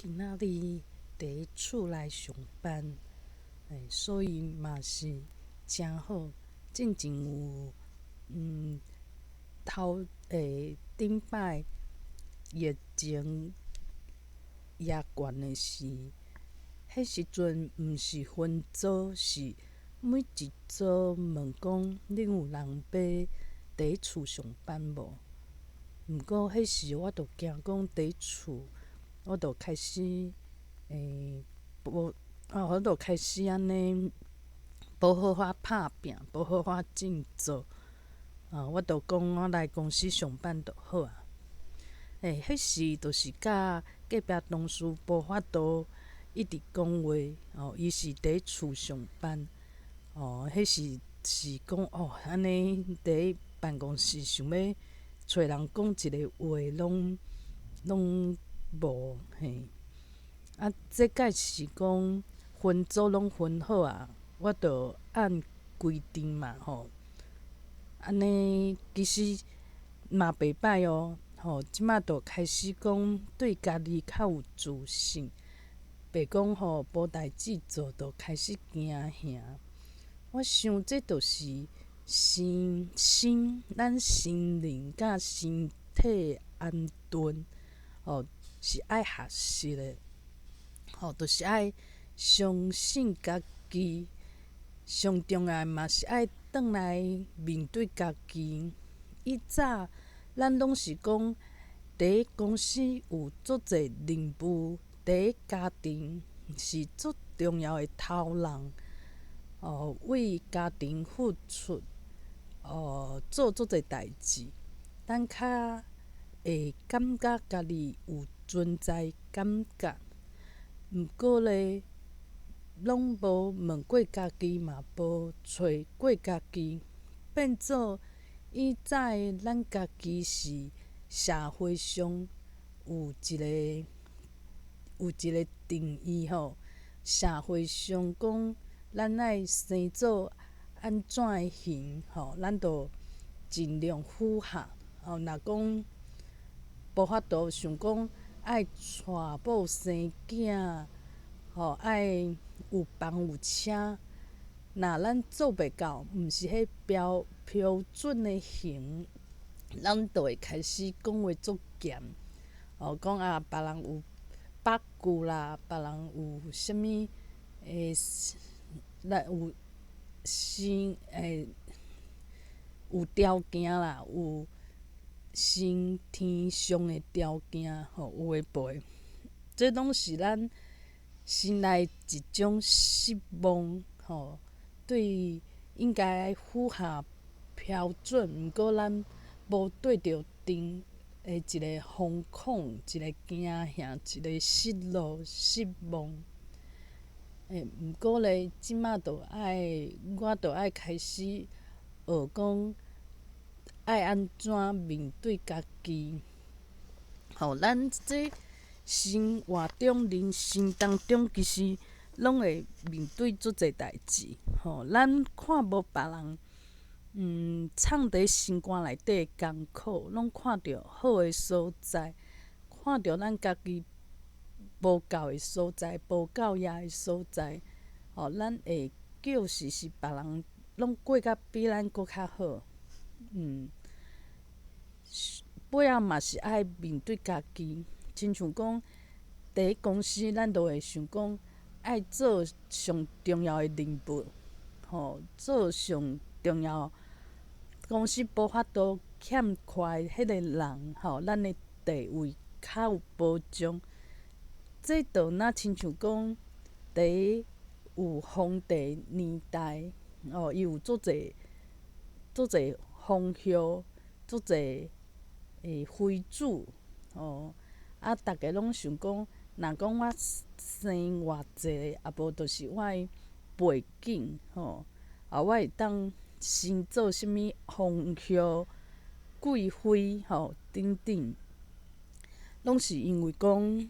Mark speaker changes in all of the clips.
Speaker 1: 今仔日佇厝內上班，所以嘛是誠好。進前有頭頂擺疫情猶懸的時，彼時陣毋是分組，是每一組問講恁有人欲佇厝上班無？毋過彼時我就驚講佇厝，我就開始無啊，我就開始按呢無好好拍拚，無好好振作，啊，我就講我來公司上班就好啊。彼時就是佮隔壁同事無法度一直講話，哦，伊是佇厝上班，哦，彼時是講哦，按呢佇辦公室想欲揣人講一个話，攏攏無嘿。啊，這擺是講分組攏分好啊，我就按規定嘛吼。按呢其實嘛袂䆀哦，吼，這馬就開始講對家己較有自信，袂講吼無代誌做就開始驚嚇。我想這就是身心咱心靈佮身體安頓，吼，是愛學習的，吼，就是愛相信家己，上重要嘛是愛轉來面對家己。以早咱攏是講，佇公司有足濟任務，佇家庭是足重要的頭人，哦，為家庭付出，哦，做足濟代誌，咱較會感覺家己有存在感覺。毋過咧，攏無問過家己，嘛無揣過家己，變做以早的咱家己是社會上有一个有一个定義吼，社會上講咱愛生做按怎的形吼，咱就盡量符合。吼，若講無法度想講愛娶某生囝，吼，愛有房有車，若咱做袂到，毋是彼標標準的形，咱就會開始講話足嚴，哦，講啊，別人有百句啦，別人有啥物咱有先有條件啦，有先天上的條件吼，有的無的，這攏是咱心內一種失望吼，對應該符合標準，毋過咱無對著定的一个惶恐，一個驚嚇，一個失落、失望。毋過咧，這馬就愛，我就愛開始學講愛按怎面對家己。吼，咱這生活中、人生當中，其實攏會面對足濟代誌。吼，咱看無別人，藏佇心肝內底的艱苦，攏看著好的所在，看著咱家己無夠的所在，無夠額的所在，吼，咱會叫時時別人攏過甲比咱閣較好，尾仔嘛是愛面對家己，親像講，佇公司咱就會想講，愛做上重要的任務，吼，做上重要，公司無法度欠缺彼个人，吼，咱的地位較有保障。這就若親像講，佇有皇帝年代，哦，伊有足濟足濟皇后，足濟妃子，哦，啊，逐家攏想講，若講我生偌濟，啊無就是我的背景，吼，啊，我會當先做啥物皇后、貴妃，吼，等等，攏是因為講，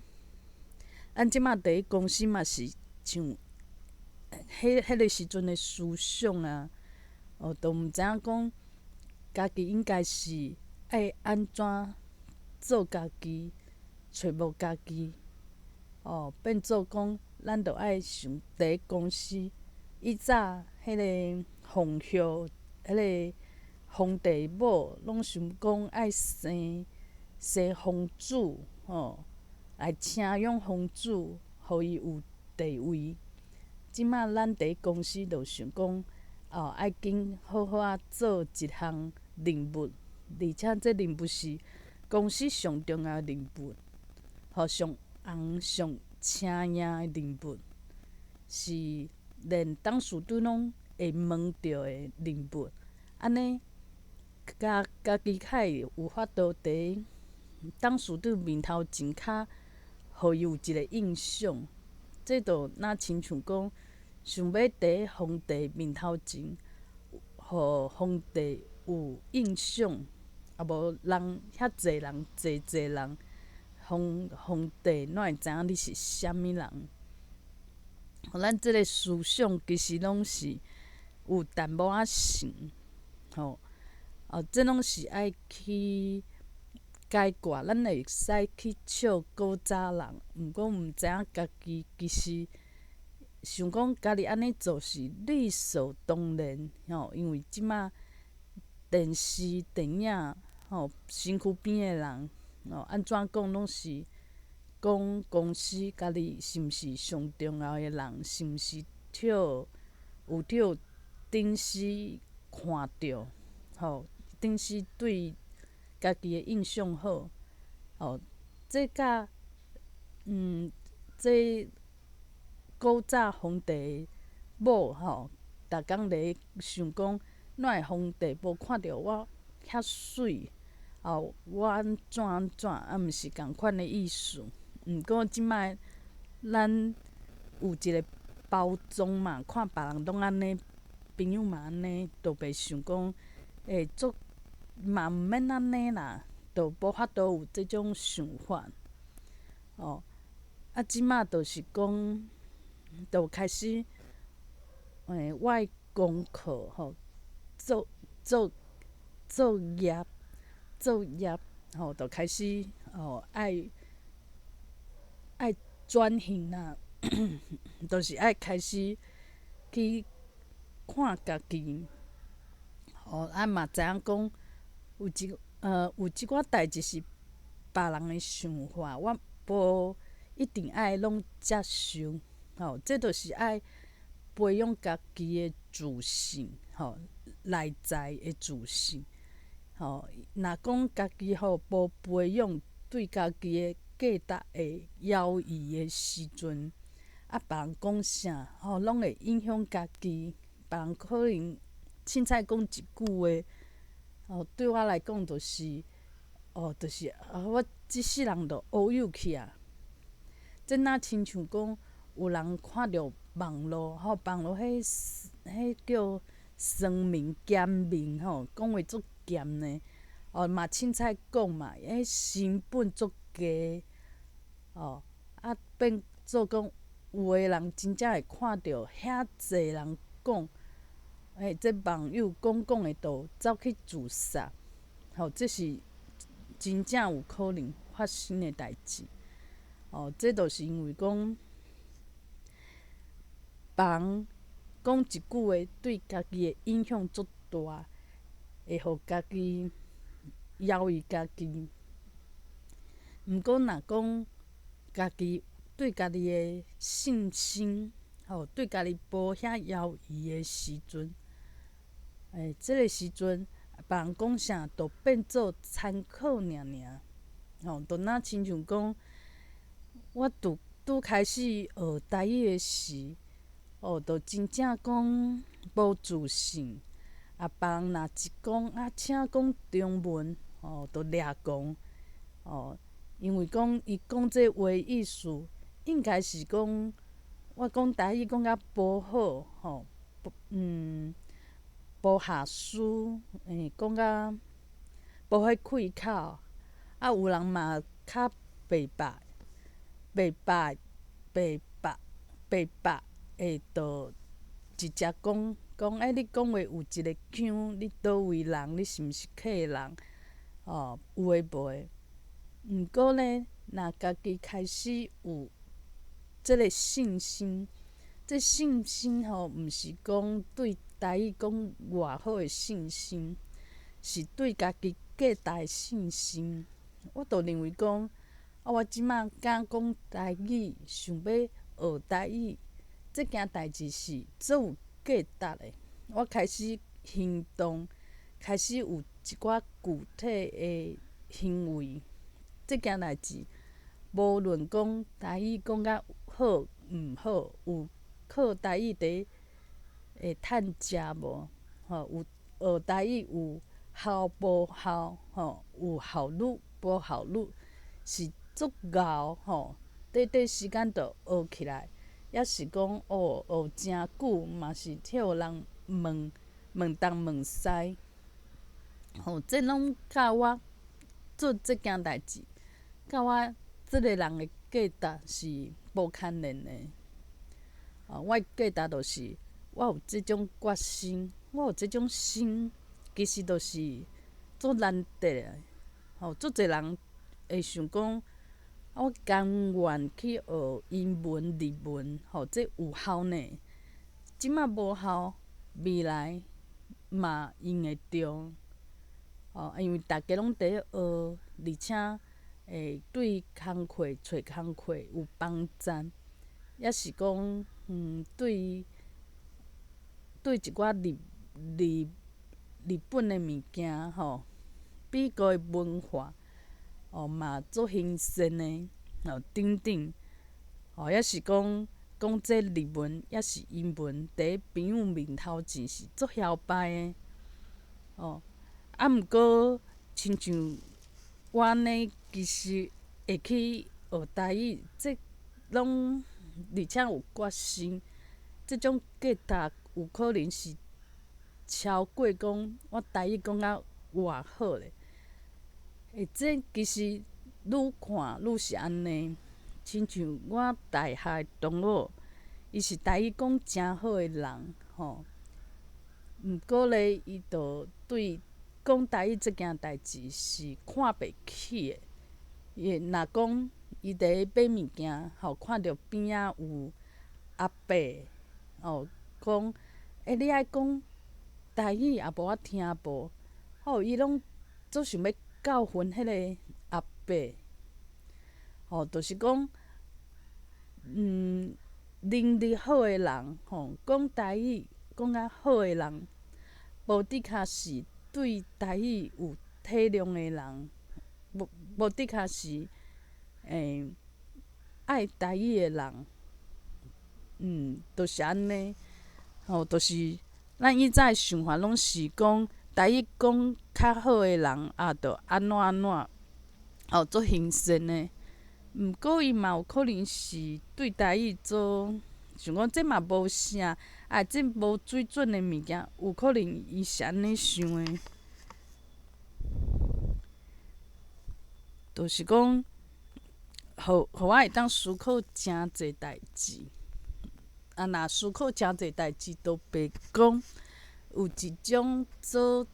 Speaker 1: 咱這馬佇公司嘛是像彼彼个時陣的思想啊，哦，都毋知影講家己應該是愛按怎做家己，揣無家己，哦，哦，變做講，咱著愛想佇公司以早彼个皇后，彼个皇帝某攏想講愛生生皇子，吼，來請養皇子，予伊有地位。這馬咱佇公司就想講，哦，愛緊好好仔做一項任務，而且這任務是公司上重要的任務，予上紅上請贏的任務，是連董事長攏會問著的任務。按呢，家家己較會有法度佇董事長面頭前較予伊有一个印象。這就若親像講，想欲佇皇帝面頭前，予皇帝有印象，啊無人遐濟人，濟濟人，皇皇帝哪會知影你是啥物人？咱這个思想其實攏是有淡薄仔像，吼，哦，這攏是愛去解決，咱會使去笑古早人，毋過毋知影家己其實想講家己按呢做是理所當然，吼，因為這馬電視、電影，吼，身軀邊的人，哦，按怎講攏是講公司家己是毋是上重要的人，是毋是予有予頂司看著，吼，頂司對家己的印象好，吼，這佮這古早皇帝某吼，逐工咧想講，哪會皇帝無看著我遐媠，哦，我按怎按怎，啊，毋是仝款的意思。毋過這擺咱有一个包裝嘛，看別人攏按呢，朋友嘛按呢，就袂想講，欸，足嘛毋免按呢啦，就無法度有這種想法。哦，啊，這馬就是講，就開始，欸，我的功課吼，做做做業做業吼，就開始吼愛愛轉型啦，就是愛開始去看家己，吼啊嘛知影講有一寡代誌是別人的想法，我無一定愛攏接受，吼，這就是愛培養家己的自信，吼，內在的自信，吼，若講家己吼無培養對家己的價值會猶疑的時陣，啊，別人講啥，吼，攏會影響家己。別人可能凊彩講一句話，哦，對我來講就是，哦，就是啊，我這世人就烏有去啊。這若親像講有人看著網路，吼，網路彼彼叫酸民鹹民吼，講話足鹹呢。哦，嘛凊彩講嘛，彼成本足低，哦，啊變做講有的人真正會看著遐濟人講，欸，這網友講講的就走去自殺，吼，這是真正有可能發生的代誌。哦，這就是因為講，別人講一句話對家己的影響足大，會予家己猶疑家己。毋過若講家己對家己的信心，吼，對家己無遐猶疑的時陣，欸，這个時陣別人講啥就變做參考爾爾，吼，就若親像講，我拄拄開始學台語的時，哦，就真正講無自信，啊，別人若一講啊，請講中文，哦，就掠狂，哦，因為講伊講這話意思，應該是講我講台語講甲無好，吼，無下思，欸，講甲無彼開口，啊，有人嘛較白白、白白、白白、白白，會就直接講講，欸，你講話有一个腔，你佗位人？你是毋是客人？哦，有的無的。毋過呢，若家己開始有這个信心，這信心吼，毋是講對台語講偌好的信心，是對家己價值的信心。我就認為講，啊，我這馬敢講台語，想欲學台語，這件代誌是足有價值的。我開始行動，開始有一寡具體的行為，這件代誌，無論講台語講甲好毋好，有靠台語佇會趁食無？吼，有學台語有效無效？吼，有效率無效率？是足𠢕吼，短短時間就學起來，抑是講哦學誠久嘛是予人問問東問西，吼，這攏佮我做這件代誌，佮我這个人的價值是無牽連的。哦，我的價值就是我有這種決心，我有這種心，其實就是足難得的。吼，足濟人會想講，我甘願去學英文、日文，吼，這有效呢。這馬無效，未來嘛用會著。吼，因為逐家攏佇咧學，而且會對工課揣工課有幫助，抑是講，對對一寡日日日本的物件吼，美國的文化，哦嘛足新鮮的，吼等等，吼抑是講講這日文，抑是英文，佇朋友面頭前是足囂擺的，吼。啊，毋過親像我按呢，其實會去學台語，這攏而且有決心，這種價值有可能是超過講我台語講甲偌好咧。欸，這其實愈看愈是按呢，親像我大學同學，伊是台語講誠好的人，吼。毋過咧，伊就對講台語這件代誌是看袂起的。伊若講伊佇咧買物件，吼，看著邊仔有阿伯，吼，講，欸，你愛講台語，啊無我聽無，吼，伊攏足想欲教訓彼个阿伯，吼，就是講，能力好的人，吼，講台語講較好的人，無的確是對台語有體諒的人，無無的確是愛台語的人，就是按呢，吼，就是咱以早的想法攏是講台語講較好的人啊，就按怎按怎，吼，足興盛的。毋過伊嘛有可能是對台語做想講這嘛無啥，啊，這無水準的物件，有可能伊是按呢想的。就是講，予予我會當思考誠濟代誌。啊，若思考誠濟代誌，都白講有一種做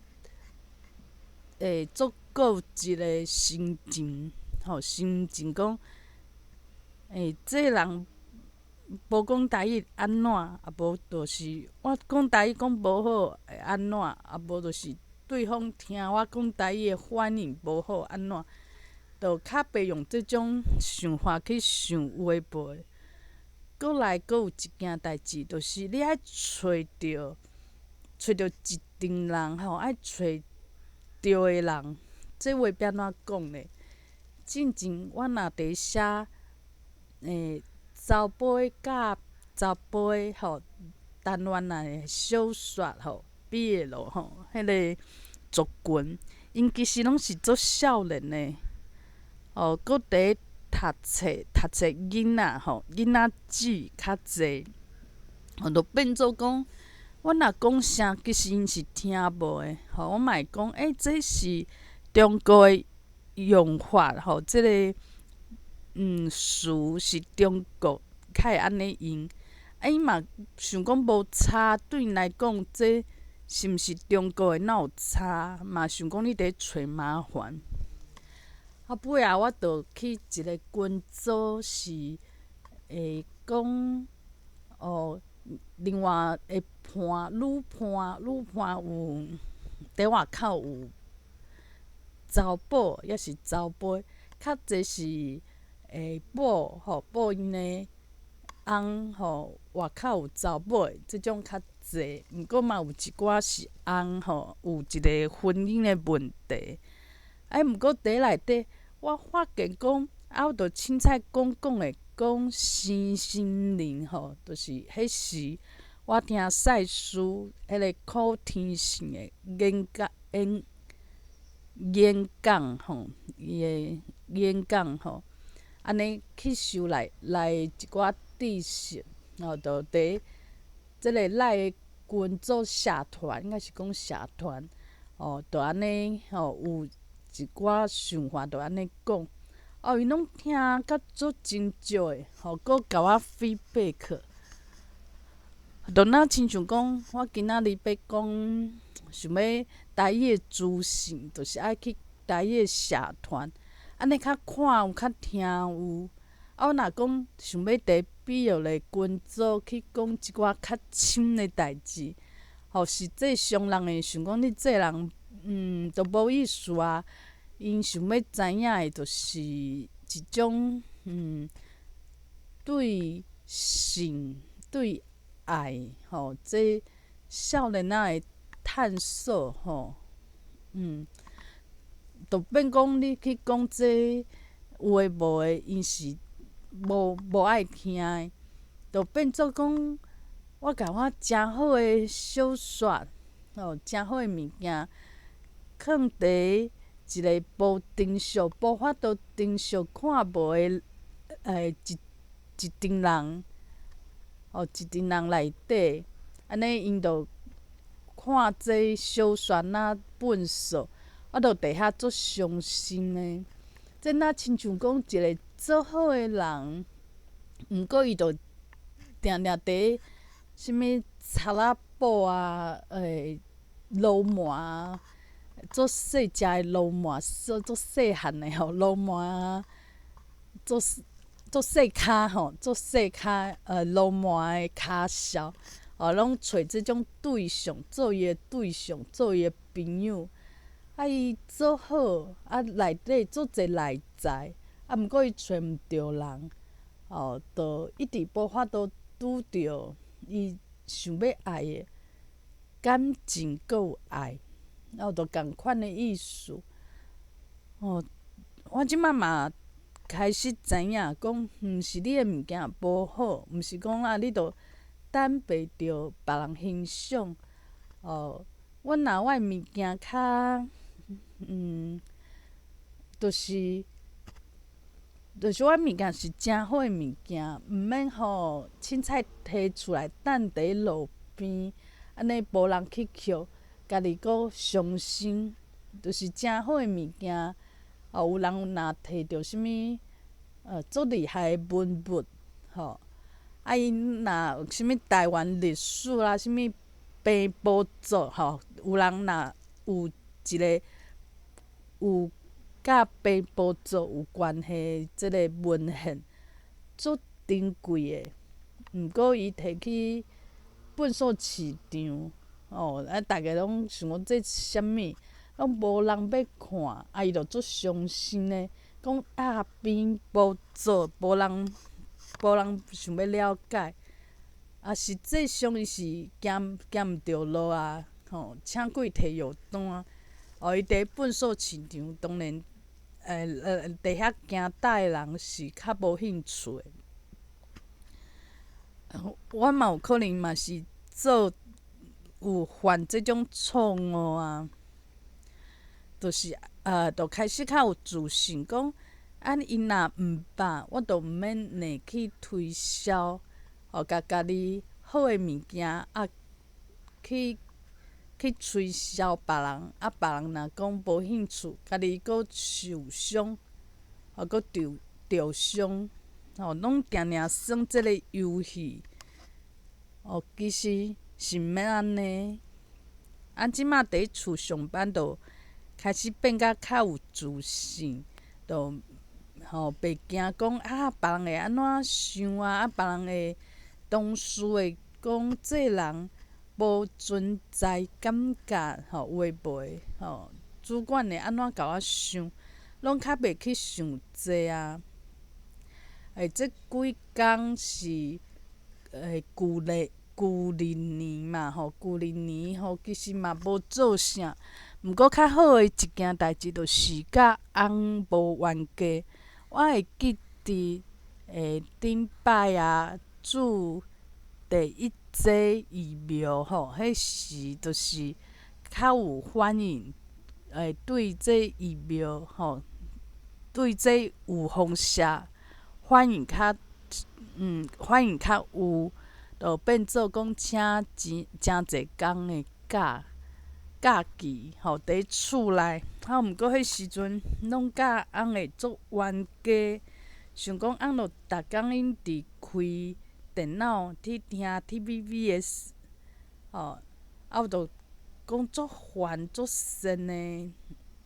Speaker 1: 足固執的心情，吼，心情講，欸，這人無講台語按怎，啊無就是我講台語講無好會按怎，啊無就是對方聽我講台語的反應無好按怎，就較袂用這種想法去想有的無的。閣來閣有一件代誌，就是你愛揣著揣著一陣人吼，愛揣對的人，這話欲按怎講咧？進前我若佇寫查埔的佮查埔的吼，談戀愛的小說吼，BL 吼，彼个族群，𪜶其實攏是足少年的，哦，閣佇讀冊，讀冊囡仔吼，囡仔姊較濟，吼，就變做講，我若講啥，其實𪜶是聽無的，吼，我嘛會講，欸，這是中國的用法，吼，這个詞是中國較會按呢用，啊，𪜶嘛想講無差，對𪜶來講，這是毋是中國的，哪有差？嘛想講你佇咧揣麻煩。啊，尾仔我就去一个群組，是會講哦，另外會伴女伴，女伴有佇外口有查某，抑是查甫，較濟是會某吼，某𪜶的翁吼，外口有查某的這種較濟，毋過嘛有一寡是翁吼，有一個婚姻的問題。哎，毋過佇內底，我發現講，啊，我著凊彩講講的，講身心靈吼，就是彼時我聽賽斯彼個苦天性的演講演演講吼，伊的演講吼，按呢吸收來來一寡知識，吼，就佇這個 LINE 的群組社團，應該是講社團，哦，就按呢吼，有一寡想法，就按呢講，哦，𪜶攏聽甲足真少的，吼，閣共我 feedback，就若親像講，我今仔日欲講，想欲台語的資訊，就是愛去台語的社團，按呢較看有，較聽有。啊，我若講想欲佇比約的群組去講一寡較深的代誌，吼，實際上人會想講你這個人，都無意思啊。𪜶想欲知影的，就是一種，對性、對愛，吼，這少年仔的探索，吼，就變講你去講這有的無的，𪜶是無無愛聽的，就變做講，我共我誠好的小說，吼，誠好的物件，囥佇一個無成熟、無法度成熟看無的欸，一一陣人，吼，一陣人內底，按呢𪜶就看這小說若糞掃，我就佇遐足傷心的。這若親像講一個足好的人，毋過伊就定定佇啥物賊仔寶啊，欸，鱸鰻啊，足細隻的鱸鰻，足足細漢的吼，鱸鰻啊，足足細跤吼，足細跤鱸鰻的跤潲，哦，攏揣這種對象做伊的對象，做伊的朋友。啊，伊做好，啊，內底足濟內在，啊，毋過伊揣毋著人，哦，就一直無法度拄著伊想欲愛的感情，閣有愛，哦，就仝款的意思。哦，我這擺嘛開始知影講，毋是你的物件無好，毋是講啊，你就等袂著別人欣賞。哦，阮若我的物件較，就是，就是我物件是誠好的物件，毋免吼凊彩提出來擲佇路邊，按呢無人去抾，家己閣傷心。就是誠好的物件，哦，有人若提著啥物，足厲害的文物，吼，啊，𪜶若有啥物台灣歷史啦，啥物平埔族，吼，有人若有一個有佮平埔族有關係這个文獻，足珍貴的，毋過伊提去糞掃市場，哦，啊，逐家攏想講這是啥物，攏無人欲看，啊，伊就足傷心的，講啊，平埔族無人無人想欲了解，啊，實際上伊是行行毋著路啊，吼，請鬼提藥單，哦，伊佇糞掃市場，當然，佇遐行搭的人是較無興趣的。我嘛有可能嘛是做有犯這種錯誤啊，就是就開始較有自信，講啊，𪜶若毋捌，我就毋免硬去推銷，哦，共家己好的物件啊，去去推銷別人，啊，別人若講無興趣，家己閣受傷，哦，閣著著傷，吼，攏定定耍這個遊戲，哦，其實是毋免按呢。啊，這馬佇厝上班，就開始變甲較有自信，就吼，袂驚講啊，別人會按怎想啊？啊，別人會同事會講這人無存在感覺吼，有的無的吼，主管會按怎共我想，攏較袂去想這啊。欸，這幾工是欸舊曆年嘛吼，舊曆年吼，其實嘛無做啥。毋過較好的一件代誌，就是佮翁無冤家。我會記得欸，頂擺啊，注第一劑疫苗吼，彼時就是較有反應，欸，對這疫苗吼，對這預防射反應較，反應較有，就變做講請真誠濟工的假期吼，佇厝內。啊，毋過彼時陣攏佮翁會足冤家，想講翁著逐工𪜶佇開電腦去聽 TVBS，吼，啊，我就講足煩足跣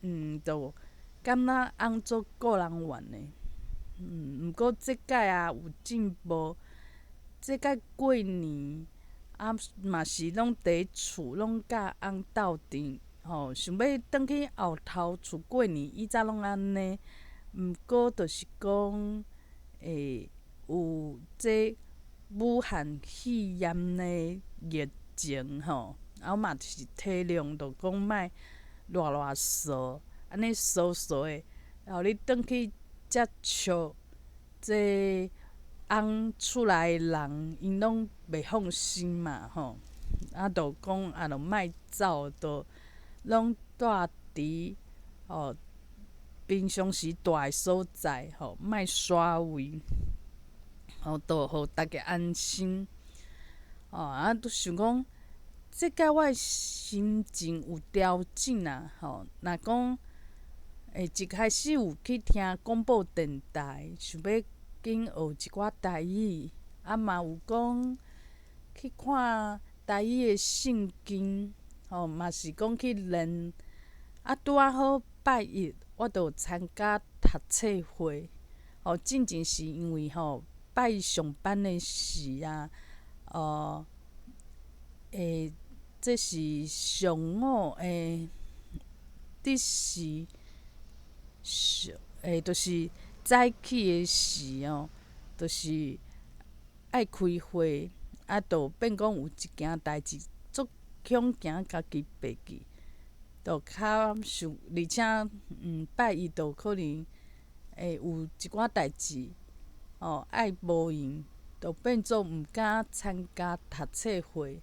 Speaker 1: 的，就感覺翁足顧人怨的。毋過這擺啊有進步，這擺過年啊嘛是攏佇厝，攏佮翁鬥陣，吼，想欲轉去後頭厝過年，以早攏按呢。毋過就是講，欸，有這武漢肺炎的疫情吼，啊嘛是體諒，就講莫賴賴趖，按呢趖趖的，予你轉去接觸這翁厝內的人，𪜶攏袂放心嘛吼，啊，就講啊，就莫走，就攏蹛佇吼平常時蹛的所在吼，莫徙位，吼，就予大家安心。哦，啊，都想講，這擺我的心情有調整啊，吼，若講欸，一開始有去聽廣播電台，想欲緊學一寡台語，啊嘛有講去看台語的聖經，吼，嘛是講去練。啊，拄仔好拜一，我就參加讀冊會，吼，進前是因為吼拜一上班的時啊，欸，這是上午的得時上，欸，就是早起的時哦，就是愛開會，啊，就變講有一件代誌足恐驚家己袂記，就較想，而且拜一就可能會有一寡代誌，哦，愛無閒，就變做毋敢參加讀冊會。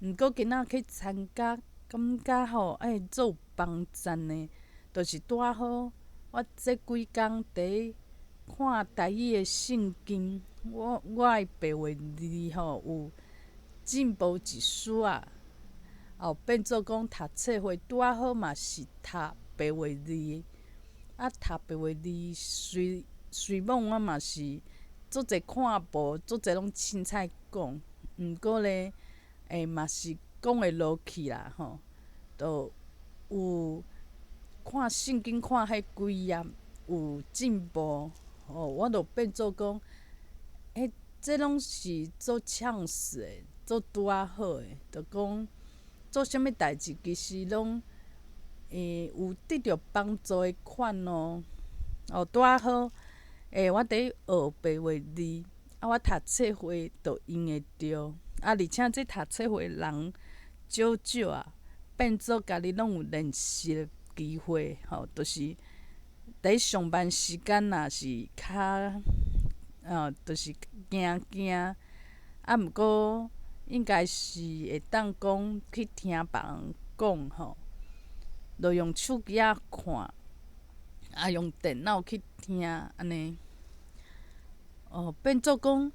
Speaker 1: 毋過今仔去參加，感覺吼，欸，足有幫贊的，就是拄仔好，我這幾工佇看台語的聖經，我的白話字吼有進步一絲仔，哦，變做講讀冊會拄仔好嘛是讀白話字，啊，讀白話字雖雖罔我嘛是足濟看無，足濟攏凊彩講，毋過咧，欸，嘛是講會落去啦吼，就有看聖經看彼幾頁有進步，吼，我就變做講，欸，這攏是足嗆死的，足拄仔好的，就講做啥物代誌其實攏欸有得著幫助的款哦。哦，拄仔好，欸，我佇學白話字，啊，我讀冊會就用會著，啊，而且這讀冊會人少少啊，變做家己攏有練習的機會，吼，就是佇上班時間若是較，就是驚驚，啊，毋過應該是會當講去聽別人講吼，就用手機仔看，啊，用電腦去聽按呢，哦，變做講，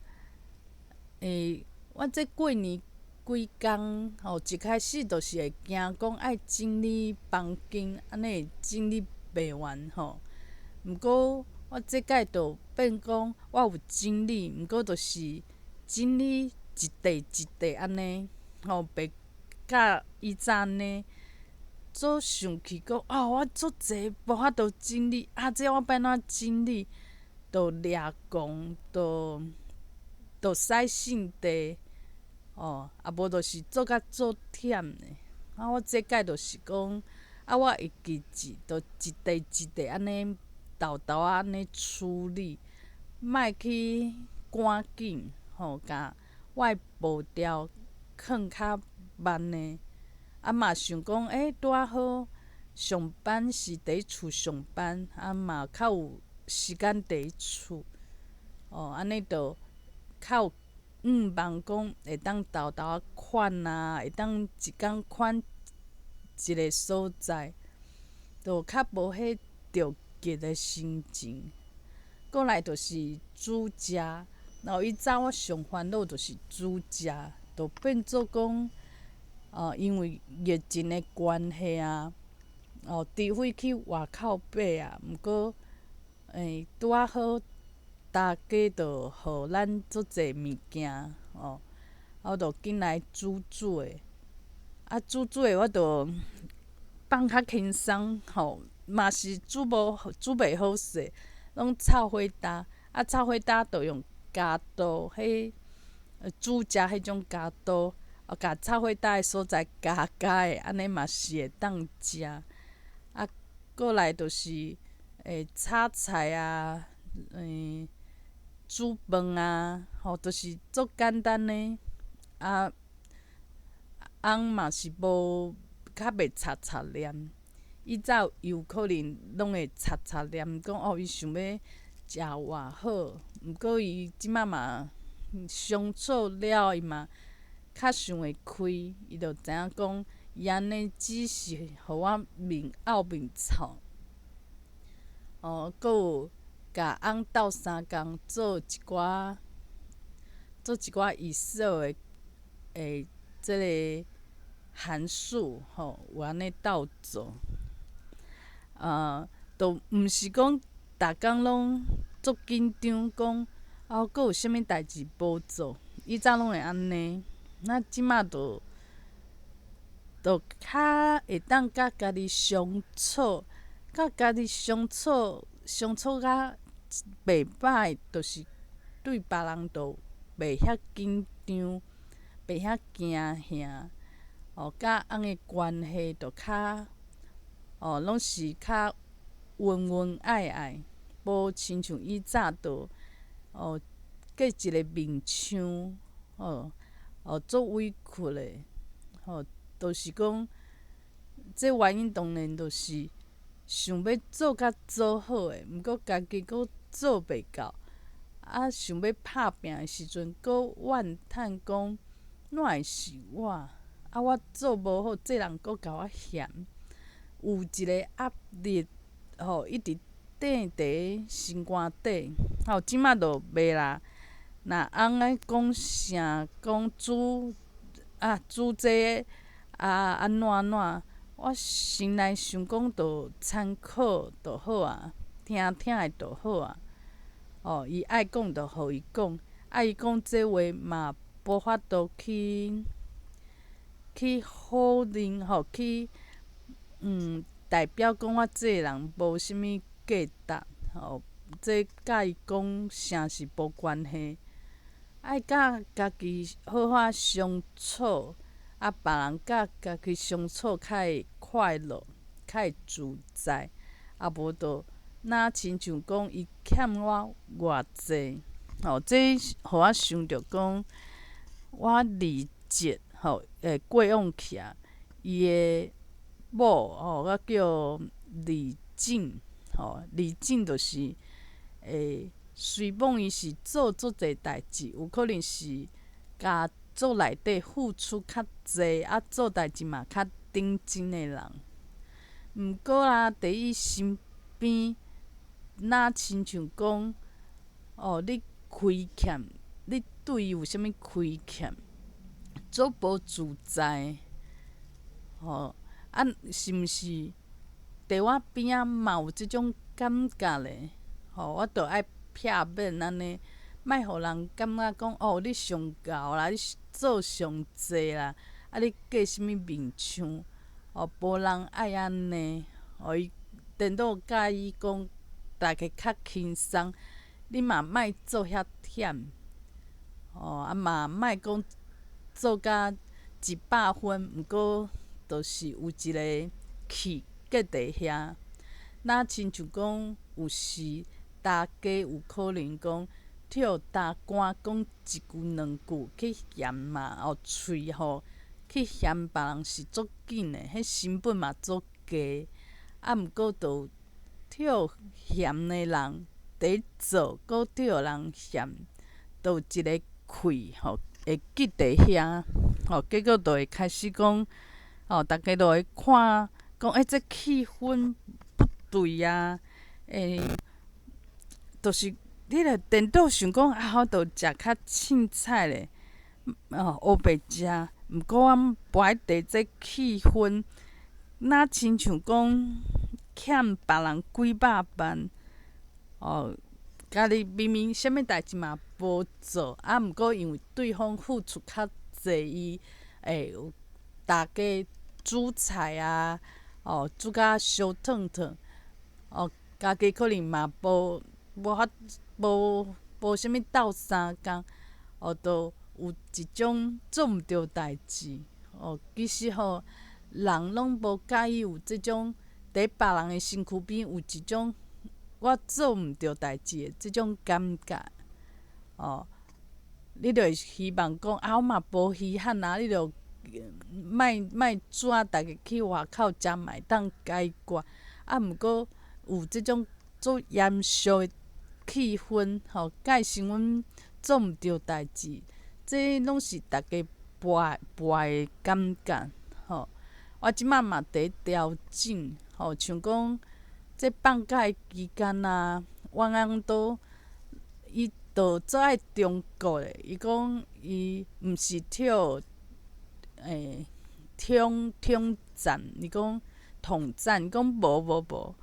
Speaker 1: 欸，我這過年幾工吼，一開始就是會驚講愛整理房間，按呢會整理袂完吼。毋過我這擺就變講，我有整理，毋過就是整理一塊一塊按呢，吼，袂佮以早按呢，做想去講，哦，我足濟無法度整理，啊，這我欲按怎整理？就掠狂，就使性地，哦，啊無就是做甲足忝的。啊，我這擺就是講，啊，我會記住，就一塊一塊按呢沓沓仔按呢處理，莫去趕緊，吼，共我的步調囥較慢的。啊嘛想講，欸，拄仔好上班是佇厝上班，啊嘛較有時間佇厝，哦，按呢就較有向望講會當沓沓仔款啊，會當一工款一个所在，就較無彼著急的心情。過來就是煮食，然後以早我上煩惱就是煮食，就變做講，哦，因為疫情的關係啊，哦，除非去外口買啊，毋過，拄仔好，大家就予咱足濟物件，哦，我就緊來煮煮的，啊，煮煮的我就放較輕鬆，吼，嘛是煮無煮袂好勢，攏炒火焦，啊，炒火焦就用鉸刀，彼煮食彼種鉸刀。啊，共炒火焦的所在鉸鉸的，按呢嘛是會當食。啊，過來就是炒菜啊，煮飯啊，吼，就是足簡單的。啊，翁嘛是無較袂插插念，以早有可能攏會插插念，講哦，伊想欲食偌好，毋過伊這擺嘛相處了，伊嘛較想會開，伊就知影講，伊按呢只是予我面漚面臭。哦，閣有共翁鬥相共做一寡 Excel 的這个函數，吼，有按呢鬥做。就毋是講逐工攏足緊張，講啊，閣有啥物代誌無做，以早攏會按呢。那這擺就較會當佮家己相處，佮家己相處，相處甲袂䆀，就是對別人就袂遐緊張，袂遐驚嚇，哦，佮翁的關係就較，哦，攏是較溫溫愛愛，無親像以早就，哦，過一个面像，哦。哦，足委屈的，吼，就是講，這原因當然就是想欲做較做好的，毋過家己閣做袂到，啊，想欲拍拚的時陣，閣怨嘆講，哪會是我？啊，我做無好，這人閣共我嫌，有一个壓力，吼，一直硩佇心肝底，吼，這擺就袂啦。若翁愛講啥，講煮啊煮這啊按怎按怎，我心內想講就參考就好啊，聽聽的就好啊。哦，伊愛講就予伊講，啊伊講這話嘛無法度去否認吼，去代表講我這个人無啥物價值吼，這佮伊講啥是無關係。愛佮家己好好相處，啊，別人佮家己相處較會快樂，較會自在，啊無就若親像講伊欠我偌濟，吼，這予我想著講，我二侄吼，過往去啊，伊的某吼，我叫李靜，吼，李靜就是雖罔伊是做足濟代誌，有可能是家族內底付出較濟，啊做代誌嘛較認真的人。毋過啊，佇伊身邊，若親像講，哦，你虧欠，你對伊有啥物虧欠，足無自在，吼，啊，是毋是佇我邊仔嘛有這種感覺咧？吼，我著愛避免按呢，莫予人感覺講哦，你上𠢕啦，你做上濟啦，啊，你過啥物面相？哦，無人愛按呢，哦，伊顛倒佮意講，逐家較輕鬆，你嘛莫做遐忝，哦，啊嘛莫講做甲100分，毋過就是有一个氣結佇遐，若親像講有時大家有可能講跳大官講一句兩句去嫌嘛，哦，喙吼去嫌別人是足緊的，彼成本嘛足低，啊，毋過就跳嫌的人佇做，閣跳人嫌，就有一个氣吼會結佇遐，吼，結果就會開始講，吼，逐家就會看講，欸，這氣氛不對啊，欸，就是你若顛倒想講，啊，我著食較凊彩咧，哦，烏白食，毋過我無愛提這氣氛，若親像講欠別人幾百萬，哦，家己明明啥物代誌嘛無做，啊，毋過因為對方付出較濟，伊會有大家煮菜啊，哦，煮甲燒燙燙，哦，家己可能嘛無無法無無啥物鬥相共，哦，就有一種做毋著代誌，哦，其實吼，人攏無佮意有這種佇別人的身軀邊有一種我做毋著代誌的這種感覺，哦，你就會希望講啊，我嘛無稀罕啊，你就莫莫煮啊，逐家去外口食嘛會當解決，啊，毋過有這種足嚴肅的氣氛，吼，蓋成阮做毋著代誌，這攏是逐家跋跋的感覺，吼。我這擺嘛佇調整，吼，像講這放假的期間啊，我翁都伊就足愛中國的，伊講伊毋是跳欸統統戰，伊講統戰，伊講無無無，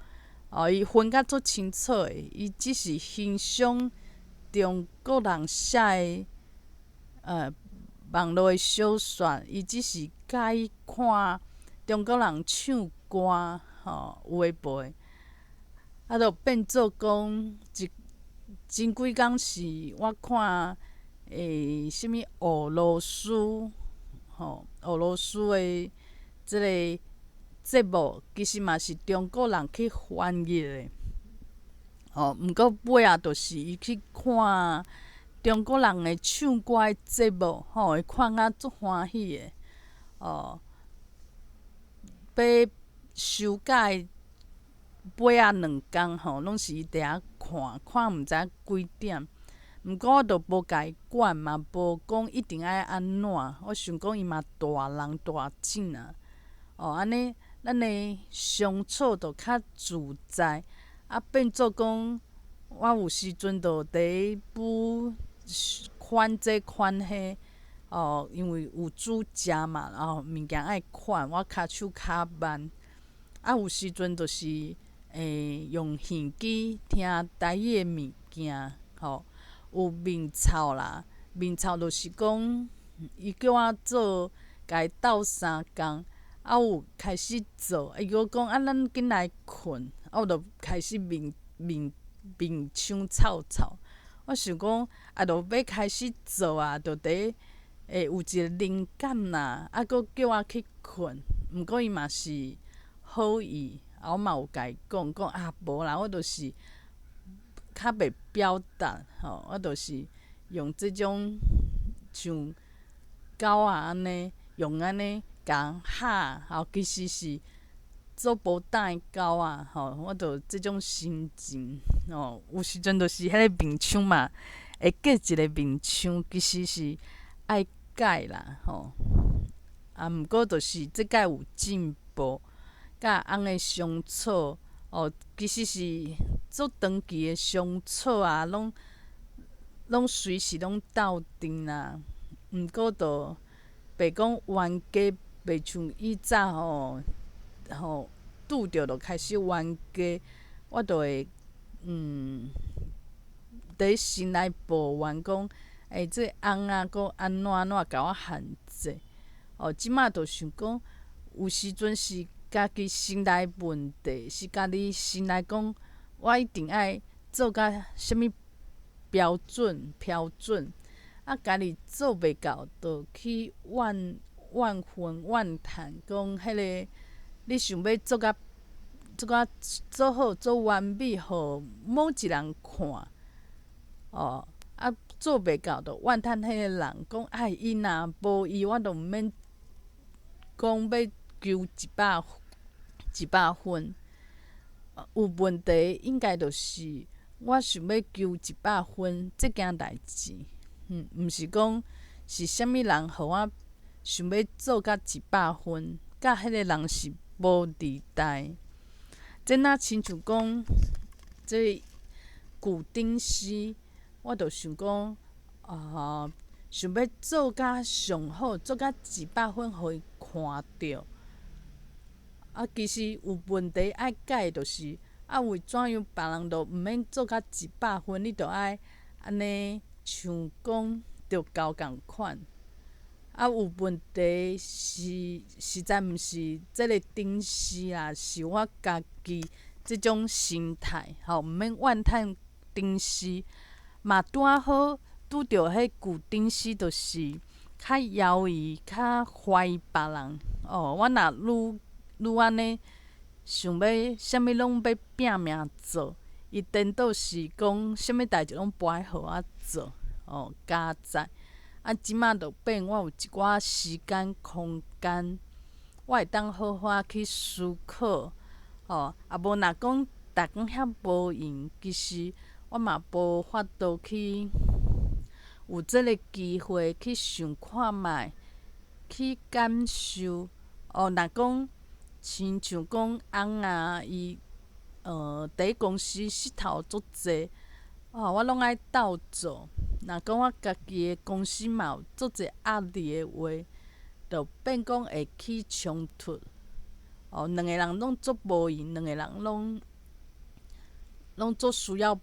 Speaker 1: 哦，伊分甲足清楚的，伊只是欣賞中國人寫的網路的小說，伊只是佮意看中國人唱歌，吼，有的無的，啊，就變做講一前幾工是我看欸啥物俄羅斯，吼，俄羅斯的這个節目，其實嘛是中國人去翻譯的，吼，毋過尾仔就是伊去看中國人的唱歌的節目，吼，伊看甲足歡喜的，哦，欲收假的尾仔兩工吼，攏是伊佇遐看，看毋知影幾點。毋過我就無共伊管嘛，無講一定愛按怎。我想講伊嘛大人大種啊，哦，按呢咱的相處就較自在。啊，變做講我有時陣就佇補款這款彼，哦，因為有煮食嘛，哦，物件愛款，我跤手較慢。啊，有時陣就是欸用耳機聽台語的物件，吼，有面臭啦，面臭就是講伊叫我做，共伊鬥相共，啊有開始做，伊閣講啊，咱緊來睏，啊，我就開始面面面腔臭臭。我想講啊，就欲開始做啊，就佇會有一个靈感啦，啊，閣叫我去睏，毋過伊嘛是好意，啊，我嘛有共伊講講啊，無啦，我就是較袂表達，吼，我就是用這種像狗仔按呢，用按呢共人嚇，吼，其實是做無膽的狗仔，吼，我就這種心情，吼，有時陣就是彼个面腔嘛，會結一个面腔，其實是愛改啦，吼，啊，毋過就是這擺有進步，佮翁的相處，哦，其實是足長期的相處啊，攏攏隨時攏鬥陣啦。毋過就袂講冤家，袂像以早吼吼拄著就開始冤家，我就會佇心內抱怨講，欸，這翁仔閣按怎按怎共我限制。哦，這擺就想講，有時陣是家己心內問題，是家己心內講，我一定愛做甲啥物標準標準，啊，家己做袂到，就去怨怨恨怨嘆，講彼个你想欲做甲做甲做好做完美，予某一人看，哦，啊，做袂到就怨嘆彼个人，講哎，伊若無伊，我就毋免講欲求100分。有問題應該就是我想欲求一百分這件代誌，毋是講是啥物人予我想欲做甲一百分，佮彼个人是無佇代。這若親像講這舊頂詩，我就想講啊，想欲做甲上好，做甲一百分，予伊看著。啊，其實有問題愛改，就是啊，為怎樣別人都毋免做甲一百分，你著愛按呢像講著交仝款。啊，有問題是實在毋是這個頂司啦，是我家己這種心態，吼，毋免怨嘆頂司。嘛拄仔好拄著彼舊頂司，就是較猶豫、較懷疑別人。哦，我若愈愈按呢想欲啥物攏欲拚命做，伊顛倒是講啥物代誌攏無愛予我做，哦，加載。啊，這馬就變我有一寡時間空間，我會當好好仔去思考，吼，啊無若講逐工遐無閒，其實我嘛無法度去有這个機會去想看覓，去感受。哦，若講親像講翁仔伊，佇公司穡頭足濟，哦，我攏愛鬥做。若講我家己的公司嘛有足濟壓力的話，就變講會起衝突。哦，兩個人攏足無閒，兩個人攏足需要，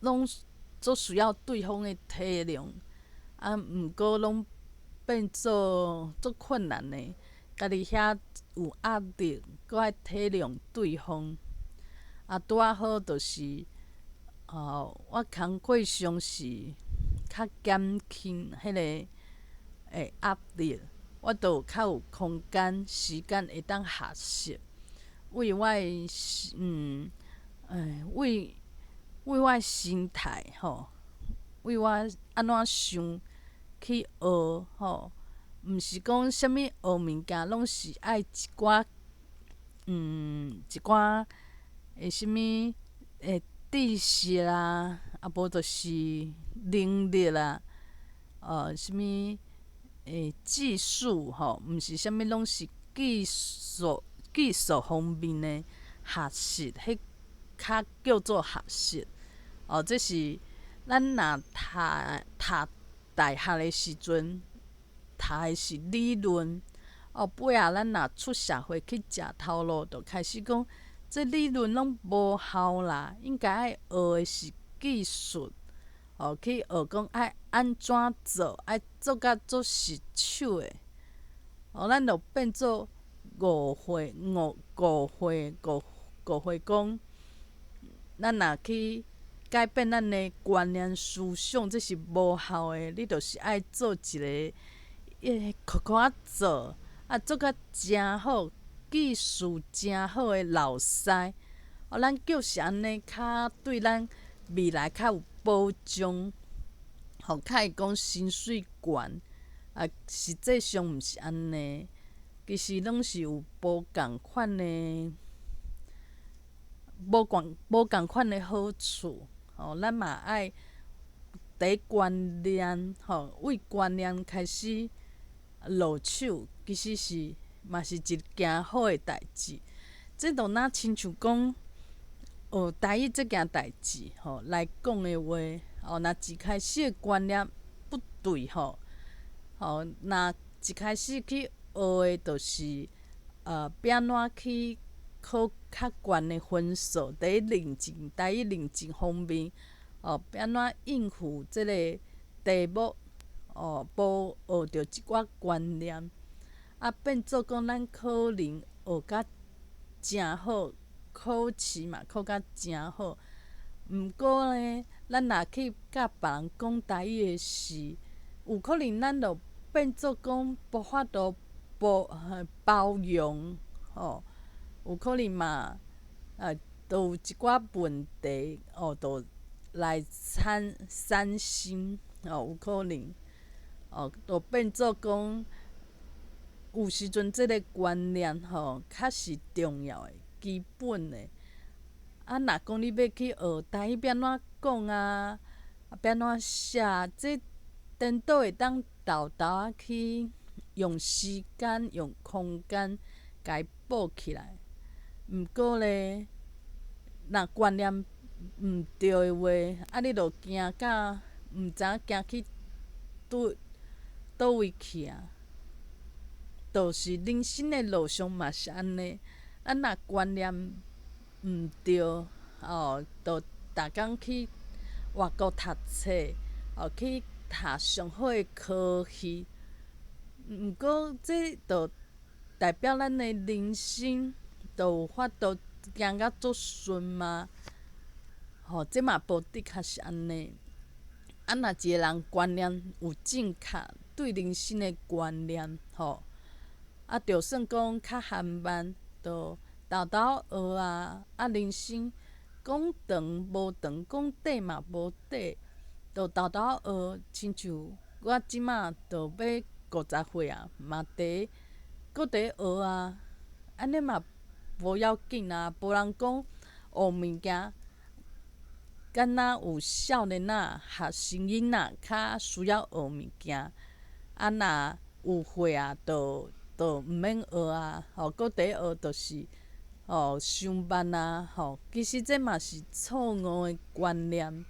Speaker 1: 攏足需要對方的體諒。啊，毋過攏變做足困難的，家己遐有壓力，閣愛體諒對方。啊，拄仔好就是，哦，我工課上是較減輕彼个壓力，我就有較有空間時間會當學習。為我的為我的心態吼，為我按怎想去學吼，毋是講啥物學物件攏是愛一寡啥物知識啦，啊無就是能力啦，啥物技術吼，毋是啥物攏是技術方面的學習，彼較叫做學習。哦，這是咱若讀大學的時陣，讀的是理論。哦，尾仔咱若出社會去食頭路，就開始講，這理論攏無效啦，應該愛學的是技術。哦，去學講愛按怎做，愛做甲足順手的。哦，咱就變做誤會，誤誤會，誤誤會講，咱若去改變咱的觀念思想，這是無效的。你就是愛做一个，苦苦仔做，啊，做甲誠好，技術誠好的老師。哦，咱就是按呢，較對咱未來較有保障，吼，較會講薪水懸。啊，實際上毋是按呢，其實攏是有無仝款的，無仝款的好處。吼，咱嘛愛佇觀念，吼，為觀念開始落手，其實是嘛是一件好的代誌。這就若親像講學台語這件代誌，吼來講的話，哦，若一開始的觀念不對，吼，吼，若一開始去學的，就是欲按怎去考較懸的分數，佇認證台語認證方面，哦，欲按怎應付這个題目，哦，無學著一寡觀念，啊，變做講咱可能學甲誠好，考試嘛考甲誠好。毋過呢，咱若去佮別人講台語的時，有可能咱就變做講無法度包包容，吼，有可能嘛，都有一寡問題，哦，就來產產生，哦，有可能，哦，就變做講，有時陣這個觀念吼，較是重要的、基本的。啊，若講你欲去學台語欲按怎講啊，欲按怎寫，這顛倒會當沓沓仔去用時間、用空間共伊補起來。毋過咧，若觀念毋對的話，啊，你就行到毋知影行去佗佗位去啊。就是人生的路上嘛是按呢，咱若觀念毋對，哦，就逐工去外國讀冊，哦，去讀上好的科系。毋過這就代表咱的人生就有法度行甲足順嗎？吼，這嘛無的確是按呢。啊，若一個人觀念有正確，對人生的觀念，吼，啊，就算講較緩慢，就沓沓學啊，啊，人生講長無長，講短嘛無短，就沓沓學。親像我這馬就欲50歲啊，嘛佇閣佇學啊，按呢嘛無要緊啊，無人講學物件，敢若有少年仔、學生囡仔較需要學物件，啊，若有歲啊，就就毋免學啊，吼，閣佇學就是吼傷慢啊，吼，其實這嘛是錯誤的觀念。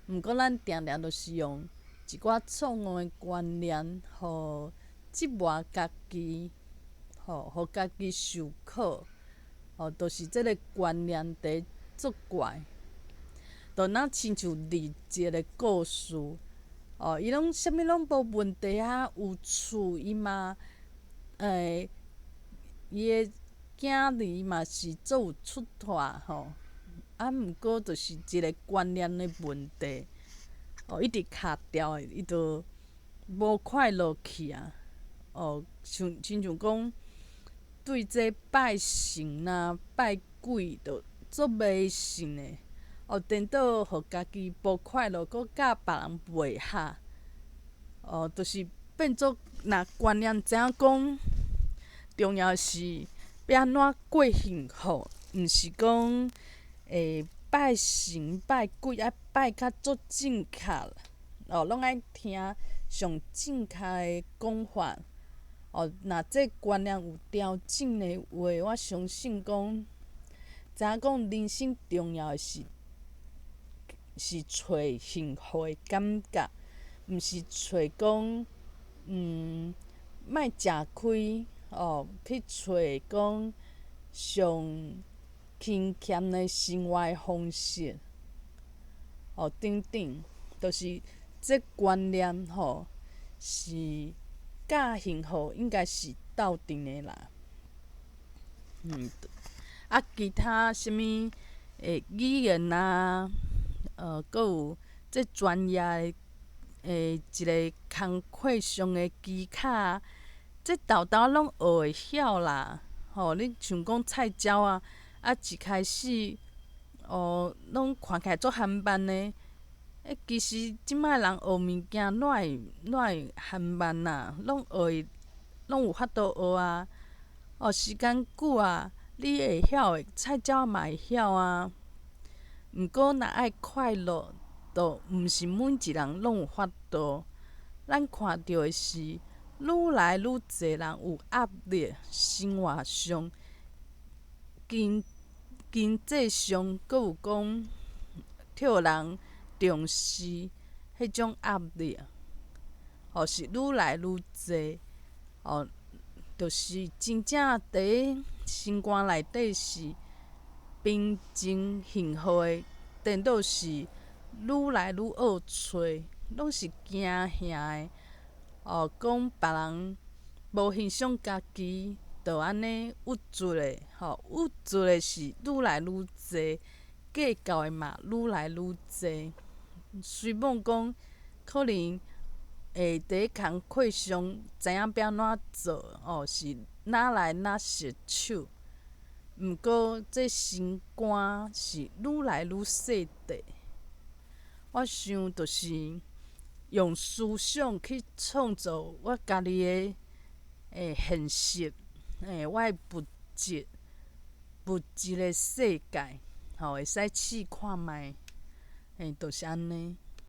Speaker 1: 毋過咱定定都是用一寡錯誤的觀念，予折磨家己，吼，予家己受苦，吼，就是這个觀念佇作怪。就若親像二節的故事，哦，伊攏啥物攏無問題啊，有厝伊嘛，伊的囝兒嘛是足有出脫吼，啊，毋過就是一个觀念的問題，哦，一直卡牢的，伊就無快樂去啊，哦，像親像講，對這拜神啊、拜鬼就足迷信的。哦，顛倒予家己無快樂，閣佮別人袂合，哦，就是變做若觀念知影講，重要的是欲按怎過幸福，毋是講拜神拜鬼愛拜較足正確，哦，攏愛聽上正確的講法。哦，若這觀念有調整的話，我相信講，知影講人生重要的是。是揣幸福的感覺，毋是揣講，莫食虧哦，去揣講上輕儉的生活方式，哦，等等，就是這觀念吼，是佮幸福應該是鬥陣的啦。啊，其他啥物語言啊。閣有這專業的一个工課上的技巧，這沓沓攏學會曉啦。吼，你像講菜鳥仔，啊，一開始哦，攏看起來足緩慢的，其實這擺人學物件哪會哪會緩慢啊？攏學會，攏有法度學啊。哦，時間久啊，你會曉的，菜鳥仔嘛會曉啊。毋過，若愛快樂，就毋是每一人攏有法度。咱看著的是，愈來愈濟人有壓力，生活上、經經濟上，閣有講予人重視彼種壓力，吼是愈來愈濟，哦，就是真正佇心肝內底是平靜幸福的，顛倒是愈來愈惡揣，攏是驚嚇的。哦，講別人無欣賞家己，就按呢鬱卒的吼，鬱卒的是愈來愈濟，計較的嘛愈來愈濟。雖罔講可能會佇咧工課上知影欲按怎做，哦，是若來若熟手。毋過這心肝是愈來愈細塊。我想就是用思想去創造我家己的現實，我的物質的世界，吼，會使試看覓，就是按呢。